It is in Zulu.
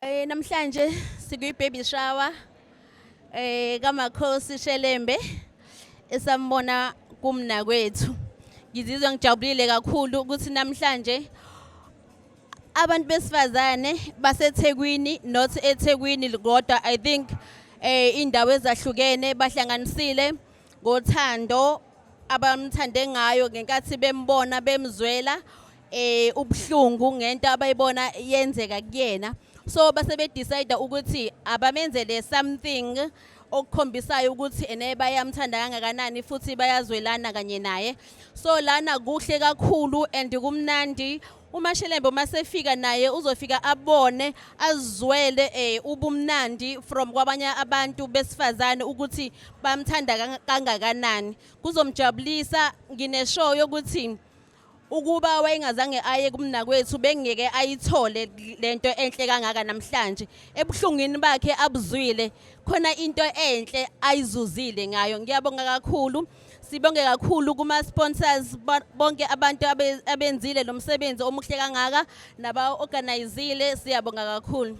Namhlanje sikuyi baby shower kaMakhosi Shelembe esambona kumnakwethu. Ngizizwa ngijabulile kakhulu ukuthi namhlanje abantu besifazane baseThekwini, not eThekwini kodwa, I think indawo ezahlukene, bahlanganisile ngothando abamthande ngayo ngenkathi bembona, bemzwela ubuhlungu ngento abayibona yenzeka kuyena. So base be decide ukuthi abamenzele something okukhombisayo ukuthi ene bayamthanda kangakanani futhi bayazwelana kanye naye. So lana kuhle kakhulu and kumnandi. UMashelembe uma sefika naye uzofika abone, azwele ubumnandi from kwabanye abantu besifazane ukuthi bamthanda kangakanani. Kuzomjabulisa. Ngine-sure yokuthi ukuba wayengazange aye kumnakwethu, bengeke ayithole lento enhle kangaka namhlanje. Ebuhlungwini bakhe abuzwile, khona into enhle ayizuzile ngayo. Ngiyabonga kakhulu, sibonge kakhulu kuma sponsors, bonke abantu abenzile lo msebenzi omuhle kangaka naba organizile. Siyabonga kakhulu.